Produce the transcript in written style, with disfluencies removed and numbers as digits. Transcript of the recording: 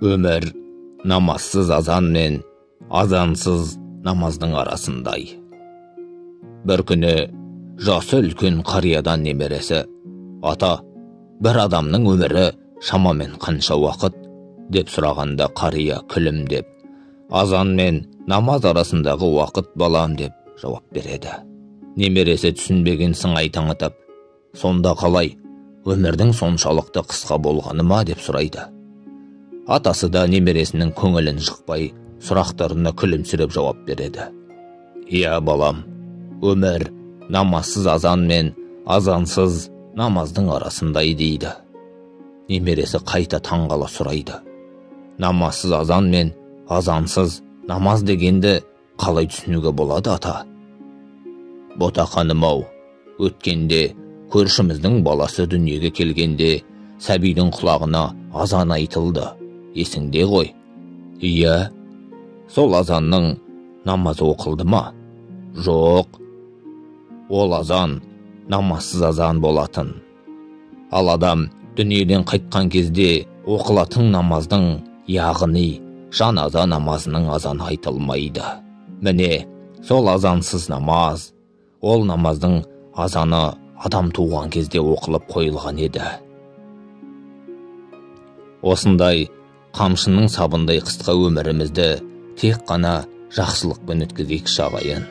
Өмір намазсыз азан мен азансыз намаздың арасындай. Бір күні жасы үлкен қариядан немересі: «Ата, бір адамның өмірі шамамен қанша уақыт?» деп сұрағанда, қария күлімдеп: «Азан мен намаз арасындағы уақыт, балам», деп жауап береді. Немересі түсінбеген сыңай танытып: «Сонда қалай, өмірдің соншалықты қысқа болғаны ма?» деп сұрайды. Атасы да немересінің көңілін жықпай, сұрақтарына күлімсіреп жауап береді: «Иә, балам, өмір намазсыз азан мен азансыз намаздың арасындай», дейді. Немересі қайта таңғала сұрайды: «Намазсыз азан мен азансыз намаз дегенді қалай түсінуге болады, ата?» «Ботақаным-ау, өткенде көршіміздің баласы дүниеге келгенде сәбидің құлағына азан айтылды, есіңде ғой?» «Иә». «Сол азанның намазы оқылды ма?» «Жоқ». «Ол азан намазсыз азан болатын. Ал адам дүниеден қайтқан кезде оқылатын намаздың, яғни жаназа намазының азаны айтылмайды. Міне, сол азансыз намаз, ол намаздың азаны адам туған кезде оқылып қойылған еді». Осындай қамшының сабындай қысқа өмірімізді тек қана жақсылықпен өткізейікші, ағайын.